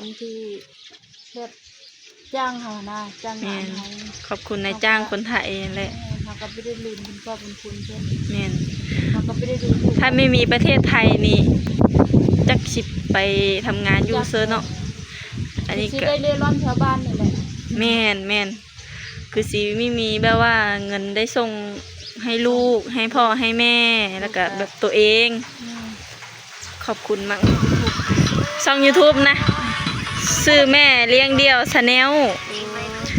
ຄົນທີ່ແບບຈ້າງເຮົານະ ຈ້າງງານເຮົາ. ແມ່ນ ຂອບຄຸນນາຍຈ້າງຄົນໄທນັ້ນແຫຼະ. ແມ່ນ ເຮົາກໍບໍ່ໄດ້ລືມບຸນຂອບບຸນຄຸນເພິ່ນ. ແມ່ນ ເຮົາກໍບໍ່ໄດ້ດູ ຖ້າບໍ່ມີປະເທດໄທນີ້ ຈັກຊິໄປທຳງານຢູ່ເຊີເນາະ. ອັນນີ້ກໍຊິໄດ້ເລ່ລ່ອນແຖວບ້ານນີ້ແຫຼະ. ແມ່ນ ແມ່ນ ຄືຊິມີ ມີແບບວ່າເງິນໄດ້ສົ່ງໃຫ້ລູກ ໃຫ້ພໍ່ໃຫ້ແມ່ ແລ້ວກໍແບບໂຕເອງ. ແມ່ນ ຂອບຄຸນມາກ. ຊ່ອງຢູທູບນະ ຊື່ແມ່ລ້ຽງດ່ຽວ Channel ເອີ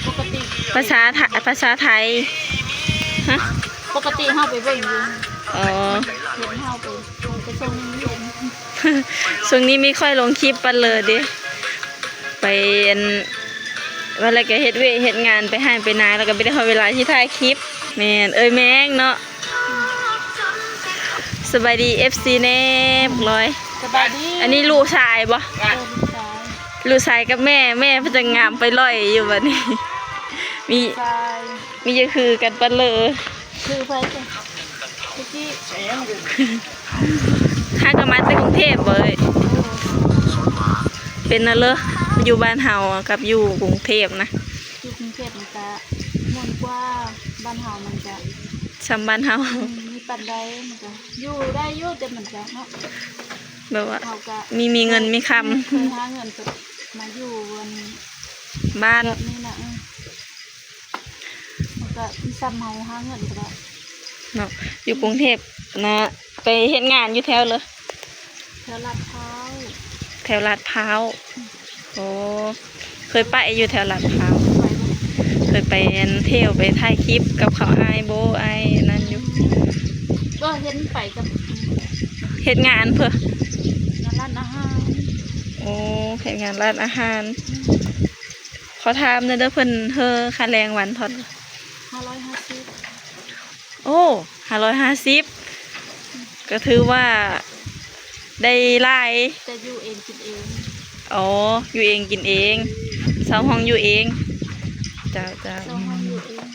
ປົກກະຕິ ພາສາໄທ ພາສາໄທ. ຮະ ປົກກະຕິເຮົາໄປເບິ່ງຢູ່. ອໍ ເຫັນເຮົາໄປ ໄປສົ່ງເງິນ. ຊ່ວງນີ້ບໍ່ຄ່ອຍລົງຄລິບປານໃດເດ້ ໄປອັນ ວ່າແລ້ວກໍເຮັດວຽກເຮັດງານ ໄປໄຮ່ໄປນາ ແລ້ວກໍບໍ່ໄດ້ຮອດເວລາທີ່ຖ່າຍຄລິບ. ແມ່ນ ເອີຍແມງເນາະ. ສະບາຍດີ ເອັຟຊີ ແດ່ ບັກລອຍ. ສະບາຍດີ. ອັນນີ້ລູກຊາຍບໍ່? ເອີ ລູກຊາຍ. ລູກຊາຍກັບແມ່ ແມ່ເພິ່ນຈັ່ງງາມໄປລອຍຢູ່ບັດນີ້. ມີ ຊາຍ ມີຢ່າຄືກັນປານເລີ. ຄືໃຜ? ຕະກີ້ ຫາກໍມາແຕ່ກຸງເທບບໍ່ເອີຍ? ເປັນແນວເລີ ຢູ່ບ້ານເຮົາກັບຢູ່ກຸງເທບນະ? ຢູ່ກຸງເທບມັນກະມ່ວນກວ່າ ບ້ານເຮົາມັນກະ ສ່ຳບ້ານເຮົາ. ອືມ ມີປານໃດມັນກະຢູ່ໄດ້ຢູ່ ແຕ່ມັນກະເນາະ ແບບວ່າເຮົາກະມີ ມີເງິນມີຄຳ ເຄີຍຫາເງິນກໍມາຢູ່ອັນບ້ານແບບນີ້ນະ. ເອີ ມັນກະສ່ຳເຮົາຫາເງິນກໍໄດ້ເນາະ. ຢູ່ກຸງເທບນະ ໄປເຮັດງານຢູ່ແຖວເລີ? ແຖວລາດພ້າວ. ແຖວລາດພ້າວ. ໂອ້ ເຄີຍໄປຢູ່ແຖວລາດພ້າວ. ເຄີຍໄປບໍ່? ເຄີຍໄປອັນທ່ຽວ ໄປຖ່າຍຄລິບກັບເຂົາ ອ້າຍໂບ ອ້າຍນັ້ນຢູ່. ບໍ່ ເຫັນໄປກັບ ເຮັດງານເພື່ອ ງານຮ້ານອາຫານ. ໂອ້ ເຮັດງານຮ້ານອາຫານ. ອືມ ຂໍຖາມແດ່ເດີ ເພິ່ນໃຫ້ຄ່າແຮງວັນເທົ່າໃດ? ຫ້າຮ້ອຍຫ້າສິບ. ໂອ້ ຫ້າຮ້ອຍຫ້າສິບ ກໍຖືວ່າໄດ້ຫຼາຍ. ແຕ່ຢູ່ເອງກິນເອງ. ອໍ ຢູ່ເອງກິນເອງ ເຊົ່າຫ້ອງຢູ່ເອງ. ເຈົ້າ ເຈົ້າ ເຊົ່າຫ້ອງຢູ່ເອງ.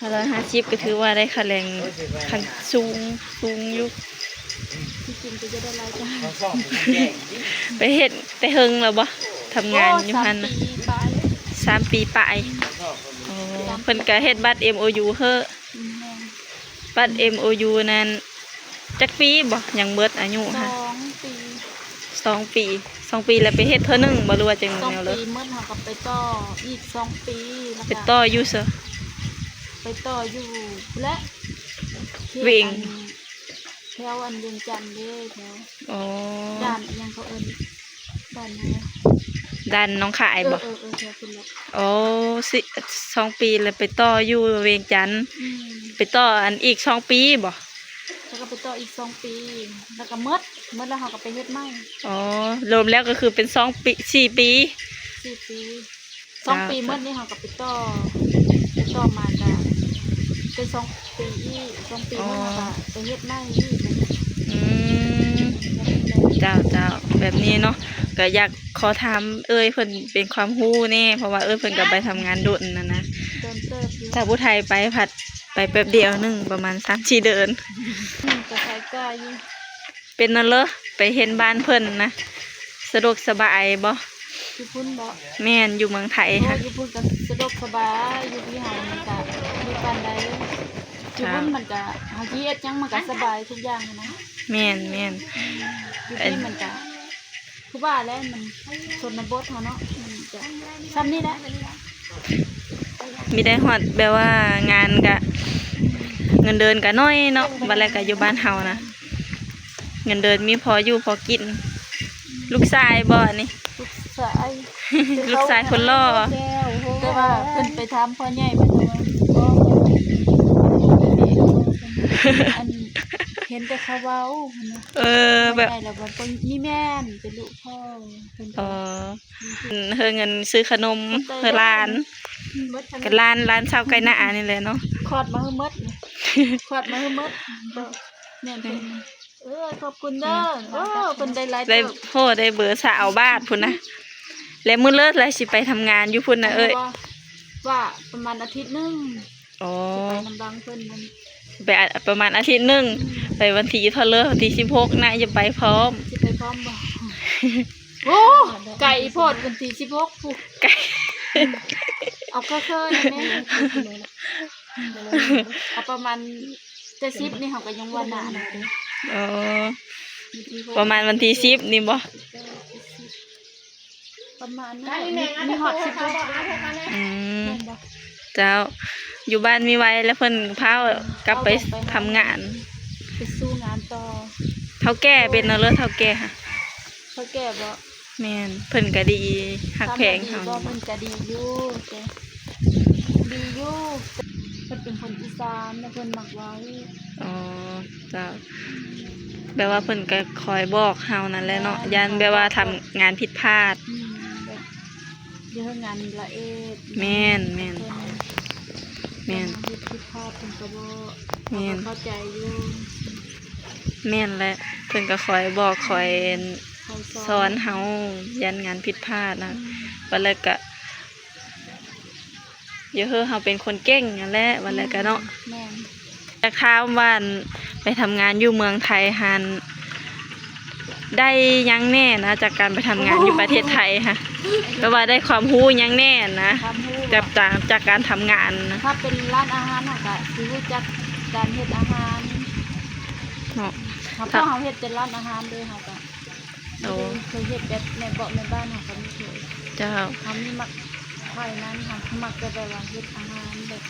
ຫ້າຮ້ອຍຫ້າສິບ ກໍຖືວ່າໄດ້ຄ່າແຮງຂັ້ນສູງ ສູງຢູ່. ທີ່ຈິງກໍຈະໄດ້ຫຼາຍກວ່າ. ໄປເຮັດແຕ່ເຫິງແລ້ວບໍ່? ທຳງານຢູ່ຫັ້ນນະ? ໂອ້ ສາມປີປາຍ. ສາມປີປາຍ. ອໍ ເພິ່ນກໍເຮັດບັດເອັມໂອຢູເຮີ. ອືມ ແມ່ນ. ບັດເອັມໂອຢູນັ້ນຈັກປີບໍ່? ຍັງໝົດອາຍຸຫັ້ນ? ສອງປີ. ສອງປີ. ສອງປີແລ້ວໄປເຮັດເທື່ອໜຶ່ງບໍ່ ຫຼືວ່າຈັ່ງໃດ? ສອງປີໝົດ ເຮົາກໍໄປຕໍ່ອີກສອງປີ. ແລ້ວໄປຕໍ່ຢູ່ໃສ? ໄປຕໍ່ຢູ່ພຸ້ນແຫຼະ ເຂດ ວຽງ ອັນ ແຖວອັນວຽງຈັນເດ້ ແຖວ ອໍ ດ່ານອີ່ຫຍັງເຂົາເອີ້ນ ດ່ານຫຍັງນະ? ດ່ານໜອງຄາຍບໍ່? ເອີ ເອີ ເອີ ແຖວພຸ້ນແຫຼະ. ໂອ້ ສ- ສອງປີແລ້ວໄປຕໍ່ຢູ່ວຽງຈັນ. ອືມ ໄປຕໍ່ອັນອີກສອງປີບໍ່? ແລ້ວກໍໄປຕໍ່ອີກສອງປີ ແລ້ວກໍໝົດ ໝົດແລ້ວເຮົາກໍໄປເຮັດໃໝ່. ອໍ ລວມແລ້ວກໍຄືເປັນສອງປີ ສີ່ປີ. ສີ່ປີ. ສອງປີໝົດນີ້ເຮົາກໍໄປຕໍ່ ໄປຕໍ່ມາກໍເປັນສອງປີອີກ ສອງປີໝົດເຮົາກໍໄປເຮັດໃໝ່ອີກ. ອືມ ເຈົ້າ ເຈົ້າ ແບບນີ້ເນາະ. ກໍຢາກຂໍຖາມເອື້ອຍເພິ່ນເປັນຄວາມຮູ້ແດ່ ເພາະວ່າເອື້ອຍເພິ່ນກໍໄປທຳງານດົນຫັ້ນນະ. ໂດນເຕີບຢູ່. ຖ້າຜູ້ໄທໄປພັດໄປແປັບດຽວໜຶ່ງ ປະມານສາມສີ່ເດືອນ. ອືມ ກໍໄທກວ່າຢູ່. ເປັນແນວເລີ ໄປເຫັນບ້ານເພິ່ນນະ ສະດວກສະບາຍບໍ່? ຢູ່ພຸ້ນບໍ່? ແມ່ນ ຢູ່ເມືອງໄທ. ໂອ້ ຫະ ຢູ່ພຸ້ນກໍສະດວກສະບາຍ ຢູ່ທີ່ເຮົາມັນກະບໍ່ປານໃດ. ຢູ່ພຸ້ນມັນກະ ເຮົາຊິເຮັດຫຍັງມັນກະສະບາຍທຸກຢ່າງຫັ້ນນະ. ແມ່ນ ແມ່ນ. ຢູ່ທີ່ມັນກະ ຄືວ່າແຫຼະ ມັນຊົນນະບົດເຮົາເນາະ ມັນກະຊ່ຳນີ້ແຫຼະ. ມີໄດ້ຮອດແບບວ່າງານກະ ເງິນເດືອນກະໜ້ອຍເນາະ ບັດແລ້ວກະຢູ່ບ້ານເຮົານະ ເງິນເດືອນມີພໍຢູ່ພໍກິນ. ລູກຊາຍບໍ່ອັນນີ້? ລູກຊາຍ. ລູກຊາຍຄົນຫຼໍ່. ແຕ່ວ່າເພິ່ນໄປຖາມພໍ່ໃຫຍ່ເພິ່ນວ່າ ບໍ່ ອັນ ເຫັນແຕ່ເຂົາເວົ້າ. ເອີ ແບບ ແບບນີ້ແມ່ນເປັນລູກພໍ່ເພິ່ນ. ອໍ ເອີ ເຮີເງິນຊື້ຂະໜົມເຮີຫຼານ ກັບຫຼານ ຫຼານຊາວໄກ່ນານີ້ແຫຼະເນາະ. ຄອດມາເຮີໝົດ ຄອດມາເຮີໝົດ. ແມ່ນ ເອີ ຂອບຄຸນເດີ. ໂອ້ ເພິ່ນໄດ້ຫຼາຍເຕີບ ໂອ້ ໄດ້ເບີຊາວບາດພຸ້ນນະ. ແລະມື້ເລີກແລະຊິໄປທຳງານຢູ່ພຸ້ນນະເອີຍ. ວ່າປະມານອາທິດໜຶ່ງ. ອໍ ຊິໄປນຳຫຼັງເພິ່ນນັ້ນ ໄປອາ ປະມານອາທິດໜຶ່ງ. ອືມ ໄປວັນທີເທົ່າເລີ ວັນທີສິບຫົກນະ ຈະໄປພ້ອມ. ຊິໄປພ້ອມບໍ່? ໂອ້ ໄກໂພດ ວັນທີສິບຫົກພຸ້ນ ໄກ ເອົາເຄີຍໆແມ່ ເອົາປະມານ ແຕ່ສິບນີ້ເຮົາກໍຍັງວ່າໜ້າເນາະ ອໍ ວັນທີຫົກ ປະມານວັນທີສິບນີ້ບໍ່? ປະມານນັ້ນແຫຼະ ມີ ມີຮອດສິບຫົກ ອືມ ແມ່ນບໍ່? ເຈົ້າ ຢູ່ບ້ານມີໄວ ແລ້ວເພິ່ນພາກັບໄປ ເອົາໄປທຳງານ ໄປສູ້ງານຕໍ່ ເຖົ້າແກ່ເປັນແນວເລີ ເຖົ້າແກ່ຫະ ເຖົ້າແກ່ບໍ່? ແມ່ນ ເພິ່ນກະດີ ຮັກແພງເຮົາ ເພິ່ນກະດີຢູ່ ແຕ່ ດີຢູ່ ເພິ່ນເປັນຄົນອີສານ ແລ້ວເພິ່ນມັກເວົ້າ ອໍ ເຈົ້າ ແບບວ່າເພິ່ນກະຄອຍບອກເຮົານັ້ນແຫຼະເນາະ ແມ່ນ ຢ້ານແບບວ່າທຳງານຜິດພາດ ອືມ ແບບ ຢ່າເຮັດງານລະເອດ ແມ່ນ ແມ່ນ ເພິ່ນ ແມ່ນ ເຮັດຜິດພາດເພິ່ນກະບໍ່ ແມ່ນ ເຮົາກະເຂົ້າໃຈຢູ່ ແມ່ນແຫຼະ ເພິ່ນກະຄອຍບອກ ຄອຍ ຄອຍສອນ ສອນເຮົາ ຢ້ານງານຜິດພາດນະ ອືມ ວ່າແລ້ວກະ ຢ່າເຮີເຮົາເປັນຄົນເກັ່ງຫັ້ນແຫຼະ ວ່າແລ້ວກະເນາະ ແມ່ນ ຢາກຖາມວ່າ ອັນ ໄປທຳງານຢູ່ເມືອງໄທຫັ້ນ ໄດ້ຫຍັງແດ່ນະ ຈາກການໄປທຳງານຢູ່ປະເທດໄທຫະ ແບບວ່າໄດ້ຄວາມຮູ້ຫຍັງແດ່ນະ ຄວາມຮູ້ ຈາກ ຈາກ ຈາກການທຳງານນະ ຖ້າເປັນຮ້ານອາຫານເຮົາກະຊິຮູ້ຈັກການເຮັດອາຫານເນາະ ເພາະເຮົາເຮັດແຕ່ຮ້ານອາຫານເລີຍ ເຮົາກະ ໂອ້ ບໍ່ໄດ້ເຄີຍເຮັດແບບແມ່ເບາະແມ່ບ້ານ ເຮົາກະບໍ່ເຄີຍ ເຈົ້າ ເຮົາມີມັກໄປນັ້ນ ເຮົາມັກແຕ່ແບບວ່າເຮັດອາຫານແບບ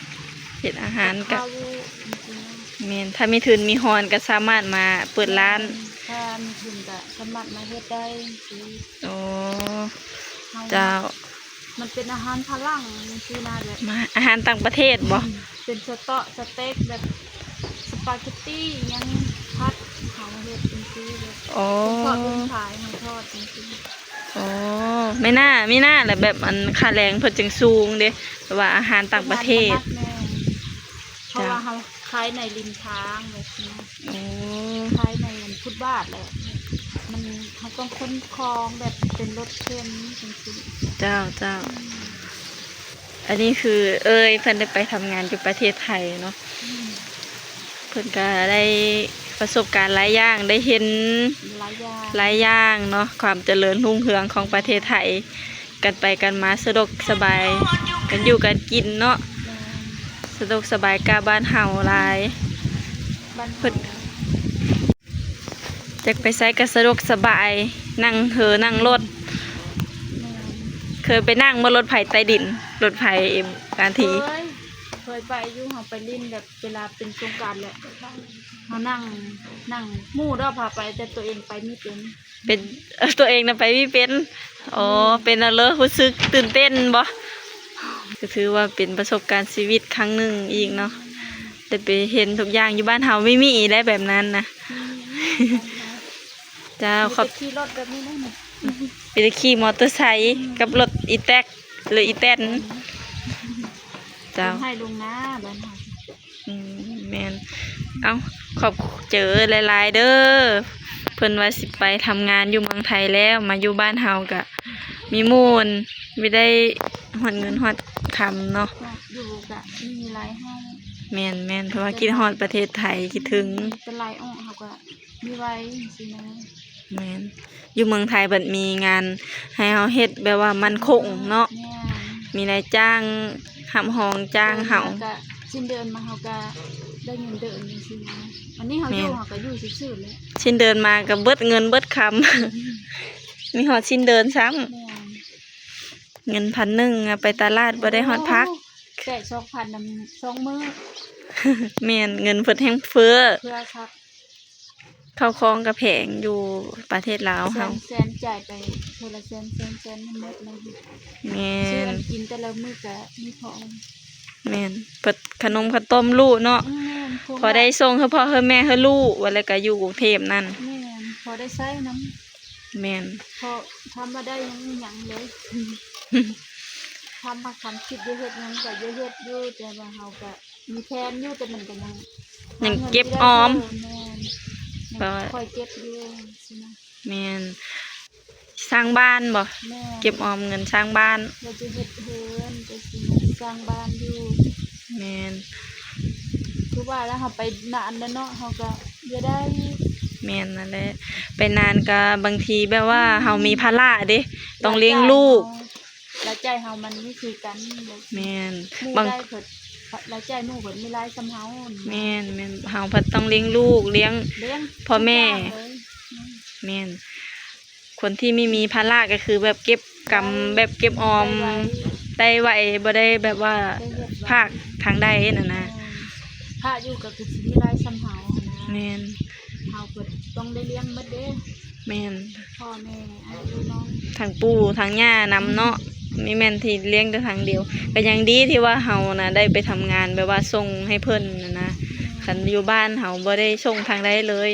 ເຮັດອາຫານກະ ກັບເຂົ້າ ຈັ່ງຊີ້ນະ ແມ່ນ ຖ້າມີທຶນມີຮອນກະສາມາດມາເປີດຮ້ານ ແມ່ນ ຖ້າມີທຶນກະສາມາດມາເຮັດໄດ້ຈັ່ງຊີ້ ໂອ້ ເຈົ້າ ມັນເປັນອາຫານຝຣັ່ງຈັ່ງຊີ້ນະ ແບບ ມາ ອາຫານຕ່າງປະເທດບໍ່? ອືມ ເປັນສະເຕາະ ສະເຕັກ ແບບສະປາເກັດຕີ ອີ່ຫຍັງ ຜັດ ເຮົາເຮັດຈັ່ງຊີ້ແບບ ອໍ ເພິ່ນທອດເພິ່ນຂາຍ ເຮົາທອດຈັ່ງຊີ້ ອໍ ມີໜ້າ ມີໜ້າແຫຼະ ແບບ ອັນ ຄ່າແຮງເພິ່ນຈຶ່ງສູງເດ້ ແບບວ່າອາຫານຕ່າງປະເທດ ເພິ່ນມັກ ແມ່ນ ເພາະວ່າເຮົາຂາຍໃນລິມທາງແບບນີ້ ອໍ ຂາຍໃນ ອັນ ຟຸດບາດແຫຼະ ມັນ ເຮົາຕ້ອງຂົນຂອງແບບເປັນລົດເຂັນຈັ່ງຊີ້ ເຈົ້າ ເຈົ້າ ອືມ ອັນນີ້ຄືເອື້ອຍເພິ່ນໄດ້ໄປທຳງານຢູ່ປະເທດໄທເນາະ ອືມ ເພິ່ນກະໄດ້ປະສົບການຫຼາຍຢ່າງ ໄດ້ເຫັນຫຼາຍຢ່າງ ຫຼາຍຢ່າງເນາະ ຄວາມຈະເລີນຮຸ່ງເຮືອງຂອງປະເທດໄທ ກັນໄປກັນມາສະດວກສະບາຍ ການຢູ່ການກິນເນາະ ແມ່ນ ສະດວກສະບາຍກວ່າບ້ານເຮົາຫຼາຍ ບ້ານເຮົາ ຢາກໄປໃສກະສະດວກສະບາຍ ນັ່ງເຫີນັ່ງລົດ ແມ່ນ ເຄີຍໄປນັ່ງບໍ່ລົດໄຟໃຕ້ດິນ ລົດໄຟເອັມອາທີ ເຄີຍ ເຄີຍໄປຢູ່ ເຮົາໄປຫຼິ້ນແບບເວລາເປັນສົງການແຫຼະ ເຮົານັ່ງ ນັ່ງ ໝູ່ດອກພາໄປ ແຕ່ໂຕເອງໄປບໍ່ເປັນ ເປັນ ເອີ ໂຕເອງນະໄປບໍ່ເປັນ ອໍ ອືມ ເປັນແນວເລີ ຮູ້ສຶກຕື່ນເຕັ້ນບໍ່? ກະຖືວ່າເປັນປະສົບການຊີວິດຄັ້ງໜຶ່ງອີກເນາະ ໄດ້ໄປເຫັນທຸກຢ່າງ ຢູ່ບ້ານເຮົາບໍ່ມີໄດ໋ແບບນັ້ນນະ ອືມ ເຈົ້າ ມີແຕ່ຂີ່ລົດແບບນີ້ແຫຼະ ມີແຕ່ຂີ່ມໍເຕີໄຊ ອືມ ກັບລົດອີແຕັກ ຫຼື ອີແຕນ ເຈົ້າ ລົງໄຮ່ລົງນາບ້ານເຮົາ ອືມ ແມ່ນ ເອົ້າ ຂອບໃຈຫຼາຍໆເດີ ເພິ່ນວ່າຊິໄປທຳງານຢູ່ເມືອງໄທແລ້ວ ມາຢູ່ບ້ານເຮົາກະມີມູນ ໄດ້ຮອດເງິນຮອດຄຳເນາະ ຢູ່ກະມີຫຼາຍເຮົາ ແມ່ນໆ ເພາະວ່າຄິດຮອດປະເທດໄທ ຄິດເຖິງ ແຕ່ຫຼາຍອອກເຮົາກະມີໄວ ຈັ່ງຊີ້ນະ ແມ່ນ ຢູ່ເມືອງໄທບັດມີງານໃຫ້ເຮົາເຮັດແບບວ່າໝັ້ນຄົງເນາະ ແມ່ນ ມີນາຍຈ້າງຮັບຮອງຈ້າງເຮົາ ແມ່ນ ກະສິ້ນເດືອນມາເຮົາກະໄດ້ເງິນເດືອນຈັ່ງຊີ້ນະ ອັນນີ້ເຮົາຢູ່ ແມ່ນ ເຮົາກະຢູ່ຊື່ໆແຫຼະ ສິ້ນເດືອນມາກະເບິດເງິນເບິດຄຳ ອືມ ມີຮອດສິ້ນເດືອນຊ້ຳ ແມ່ນ ເງິນພັນໜຶ່ງອະ ໄປຕະຫຼາດບໍ່ໄດ້ຮອດຜັກ ໂອ້ ແຕ່ສອງພັນນຳສອງມື້ ແມ່ນ ເງິນເພິ່ນແຮງເຟີ້ ເພື່ອຜັກ ເຂົ້າຂອງກະແພງຢູ່ປະເທດລາວເຮົາ ແສນ ແສນ ຈ່າຍໄປເທື່ອລະແສນ ແສນ ແສນ ມັນໝົດແລ້ວ ແມ່ນ ຊື້ອັນກິນແຕ່ລະມື້ກະມີພໍ ແມ່ນ ເພິ່ນຂະໜົມຂະຕົ້ມລູກເນາະ ແມ່ນ ພໍໄດ້ສົ່ງໃຫ້ພໍ່ໃຫ້ແມ່ໃຫ້ລູກ ວ່າແລ້ວກະຢູ່ກຸງເທບນັ້ນ ແມ່ນ ພໍໄດ້ໃຊ້ນຳ ແມ່ນ ເພາະຖາມວ່າໄດ້ຫຍັງ ຫຍັງເລີຍ ຖາມວ່າຄວາມຄິດຢາກເຮັດຫຍັງກະຢາກເຮັດຢູ່ ແຕ່ວ່າເຮົາກະ ມີແຜນຢູ່ ແຕ່ມັນກະຍັງ ຍັງເກັບອອມ ແມ່ນ ຍັງຄ່ອຍເກັບຢູ່ຊີ້ນະ ແມ່ນ ສ້າງບ້ານບໍ່? ແມ່ນ ເກັບອອມເງິນສ້າງບ້ານ ວ່າຈະເຮັດເຮືອນ ຈະຊິສ້າງບ້ານຢູ່ ແມ່ນ ຄືວ່າລະ ເຮົາໄປນານແລ້ວເນາະ ເຮົາກະຢາກໄດ້ ແ ແມ່ນນັ້ນແຫຼະ ໄປນານກໍບາງທີແບບວ່າເຮົາມີພາລະເດ້ ຕ້ອງລ້ຽງລູກ ລາຍຈ່າຍເຮົາມັນບໍ່ຄືກັນ ແມ່ນ ບາງ ລາຍໄດ້ເພິ່ນ ລາຍຈ່າຍໝູ່ເພິ່ນມີຫຼາຍສ່ຳເຮົາ ແມ່ນໆ ເຮົາພັດຕ້ອງລ້ຽງລູກ ລ້ຽງ ລ້ຽງພໍ່ແມ່ ທຸກຢ່າງເລີຍ ແມ່ນ ຄົນທີ່ມີ ມີພາລະກໍຄືແບບເກັບກຳ ໄດ້ ແບບເກັບອອມ ໄດ້ໄວ ໄດ້ໄວ ບໍ່ໄດ້ແບບວ່າ ໄດ້ເຮັດໄວ ພາກທາງໃດຫັ້ນນະ ແມ່ນ ພາກຢູ່ກໍຄືຊິມີຫຼາຍສ່ຳເຮົາຫັ້ນນະ ແມ່ນ ເຮົາກໍຕ້ອງໄດ້ລ້ຽງໝົດເດ້ ແມ່ນ ພໍ່ແມ່ ອ້າຍ ນ້ອງ ທັງປູ່ທັງຍ່ານຳເນາະ ມີແມ່ນທີ່ລ້ຽງແຕ່ທາງດຽວ ກໍຍັງດີທີ່ວ່າເຮົານະໄດ້ໄປທຳງານແບບວ່າສົ່ງໃຫ້ເພິ່ນຫັ້ນນະ ແມ່ນ ຄັນຢູ່ບ້ານເຮົາບໍ່ໄດ້ສົ່ງທາງໃດເລີຍ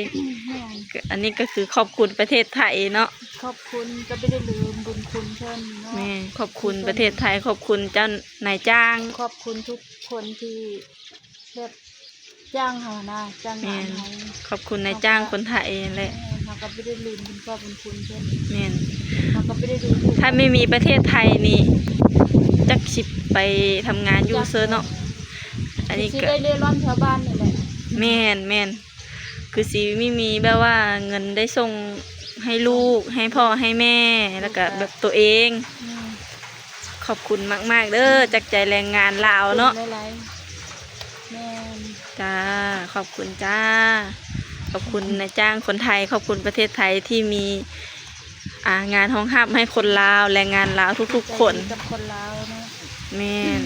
ແມ່ນ ກໍ ອັນນີ້ກໍຄືຂອບຄຸນປະເທດໄທເນາະ ຂອບຄຸນ ກໍບໍ່ໄດ້ລືມບຸນຄຸນເພິ່ນເນາະ ແມ່ນ ຂອບຄຸນປະເທດໄທ ຂອບຄຸນເຈົ້ານາຍຈ້າງ ຂອບຄຸນທຸກຄົນທີ່ ແບບຈ້າງເຮົານະ ຈ້າງງານເຮົາ ແມ່ນ ຂອບຄຸນນາຍຈ້າງຄົນໄທຫັ້ນແຫຼະ ແມ່ນ ເຮົາກໍບໍ່ໄດ້ລືມບຸນຂອບບຸນຄຸນເພິ່ນ ແມ່ນ ເຮົາກໍບໍ່ໄດ້ດູຖູກ ຖ້າບໍ່ມີປະເທດໄທນີ້ ຈັກຊິໄປທຳງານຢູ່ເຊີເນາະ ອັນນີ້ກໍຊິໄດ້ເລ່ລ່ອນແຖວບ້ານນີ້ແຫຼະ ແມ່ນໆ ຄືຊິມີ ມີແບບວ່າເງິນໄດ້ສົ່ງໃຫ້ລູກ ໃຫ້ພໍ່ໃຫ້ແມ່ ແລ້ວກໍແບບໂຕເອງ ແມ່ນ ຂອບຄຸນມາກໆເດີ ຈາກໃຈແຮງງານລາວເນາະ ຂອບຄຸນຫຼາຍໆ ແມ່ນ ຈ້າ ຂອບຄຸນຈ້າ ຂອບຄຸນນາຍຈ້າງຄົນໄທ ຂອບຄຸນປະເທດໄທທີ່ມີ ອ່າ ງານຮອງຮັບໃຫ້ຄົນລາວ ແຮງງານລາວທຸກໆຄົນ ໃຈດີກັບຄົນລາວເນາະ ແມ່ນ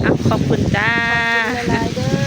ເອົາ ຂອບຄຸນຈ້າ ຂອບຄຸນຫຼາຍໆເດີ